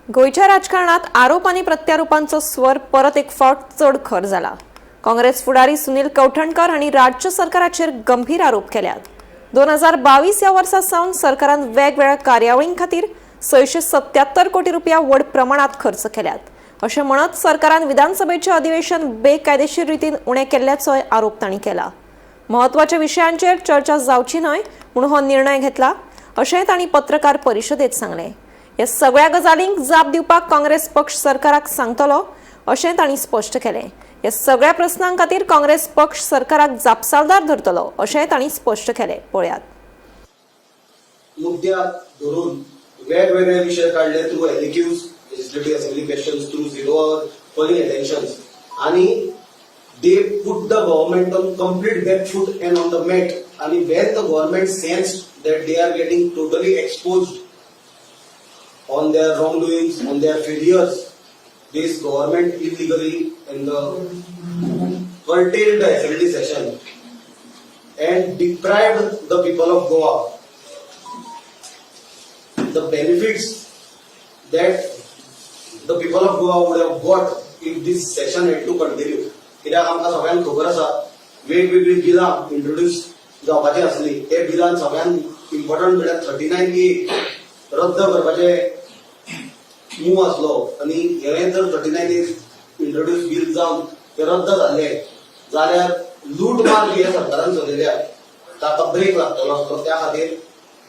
गोंयच्या राजकारणात आरोप आनी प्रत्यारोपांचो स्वर परत एक फावट चड खर जाला. काँग्रेस फुडारी सुनील कवठणकर हांणी राज्य सरकाराचेर गंभीर आरोप केल्यात. 2022 ह्या वर्सा सावन सरकारान वेगवेगळ्या कार्यावळीं खातीर 677 कोटी रुपया व्हड प्रमाणात खर्च केल्यात, अशें म्हणत सरकारान विधानसभेचें अधिवेशन बेकायदेशीर रितीन उणें केल्ल्याचोय आरोप तांणी केला. म्हत्वाच्या विशयांचेर चर्चा जावची न्हय म्हूण हो निर्णय घेतला, अशेंय तांणी पत्रकार परिशदेत सांगलें. ह्या सगळ्या गजालींक जाप दिवपाक काँग्रेस पक्ष सरकाराक सांगतलो, अशें तांणी स्पश्ट केलें. ह्या सगळ्या प्रस्नां खातीर काँग्रेस पक्ष सरकाराक जापसालदार धरतलो, अशेंय तांणी स्पश्ट केलें. पळयात. मुद्द्याक धरून वेगवेगळे विशय काडले through LAQs, legislative assembly questions, through zero hour, calling attentions, आणि they put the government on complete back foot and on the mat. आणि when the government sense that they are getting totally exposed on their wrongdoings, on their failures, this government illegally and the curtailed the assembly session and deprived the people of Goa the benefits that the people of Goa would have got if this session had to continue. कित्याक आमकां सगळ्यांक खबर आसा, वेगवेगळीं बिलां introduce जावपाची आसली. ते बिलान सगळ्यांत इम्पॉर्टंट म्हळ्यार 39ए रद्द करपाचे मूव आसलो आनी हें जर 39ए इंट्रोड्यूस बील जावन ते रद्द जाल्ले जाल्यार लूटमार जी हे सरकारान चलयल्या ताका ब्रेक लागतलो आसलो. त्या खातीर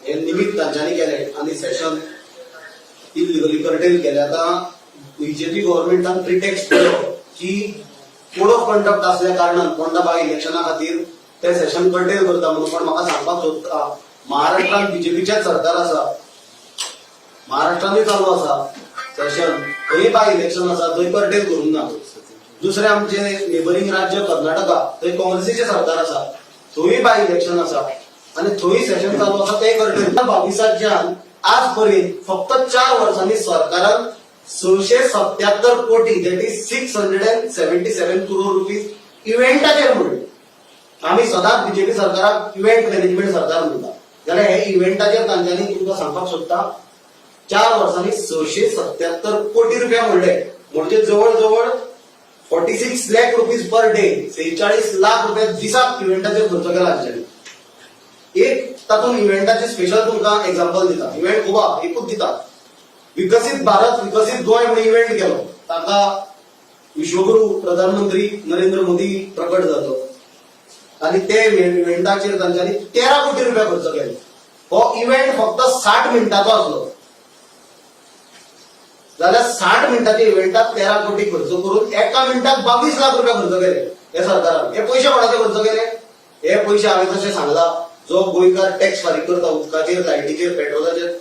हे निमित्त तांच्यांनी केलें आनी सेशन इलिगली कर्टेल केलें. आतां बीजेपी गव्हर्मेंटान प्रिटेक्स्ट केलो की कोड ऑफ कंडक्ट असल्या कारणान पोंडा बाय इलेक्शना खातीर ते सेशन कर्टेल करता म्हणून. पण म्हाका सांगपाक सोदता, महाराष्ट्रान बीजेपीचेच सरकार आसा, महाराष्ट्रानूय चालू आसा सेशन. थंय बाय इलेक्शन आसा, थंय कर्टेल करूंक ना. दुसरें आमचे नेबरींग राज्य कर्नाटका, थंय काँग्रेसीचें सरकार आसा, थंय बाय इलेक्शन आसा आनी थंय सेशन चालू आसा, ते कर्टेल. 22च्यान आज पर्यंत फक्त 4 वर्सांनी सरकारान 677 कोटी, that is 677 crore rupees, इव्हेंटाचेर म्हणले. आमी सदांच बीजेपी सरकाराक इव्हेंट मॅनेजमेंट सरकार म्हणटा, जाल्यार हे इव्हेंटाचेर तांच्यांनी, तुमकां सांगपाक सोदता, 4 वर्सांनी 677 कोटी रुपया म्हणले, म्हणजे जवळ जवळ 46 lakh rupees per day, 46 lakh रुपया दिसाक इव्हेंटाचेर खर्च केला तांच्यांनी. एक तातूंत इव्हेंटाचे स्पेशल तुमकां एक्झाम्पल दिता. इव्हेंट खूब आहा, एकूच दिता. विकसीत भारत विकसीत गोंय म्हणून इव्हेंट केलो. ताका विश्वगुरू प्रधानमंत्री नरेंद्र मोदी प्रकट जालो आणि ते इव्हेंटाचेर तांच्यांनी 13 कोटी रुपया खर्च केले. हो इव्हेंट फक्त 60 मिनटाचो आसलो, जाल्यार 60 मिनटाच्या इव्हेंटात 13 कोटी खर्च करून एका मिनटाक 22 लाख रुपया खर्च केले हे सरकारान. हे पयशे कोणाचे खर्च केले? हे पयशे, हांवें जशें सांगला, जो गोंयकार टॅक्स फारीक करता उदकाचेर, लायटीचेर, पेट्रोलाचेर,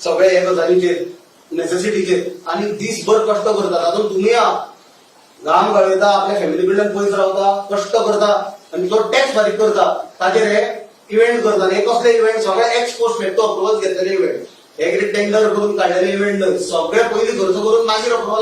सगळे हे गजालीचेर, नेसेसिटीचेर, आणि दीसभर कश्ट करता, तातूंत तुमी आहा, घाम गळयता, आपल्या फॅमिली कडल्यान पयस रावता, कश्ट करता आनी तो टॅक्स फारीक करता, ताचेर हे इव्हेंट करता. आनी हे कसले इव्हेंट? सगळे एक्स पोस्ट फॅक्टो अप्रुवल घेतलेले इव्हेंट. हे कितें टेंडर करून काडलेले इव्हेंट न्हय. सगळे पयलीं खर्च करून मागीर अप्रुवल.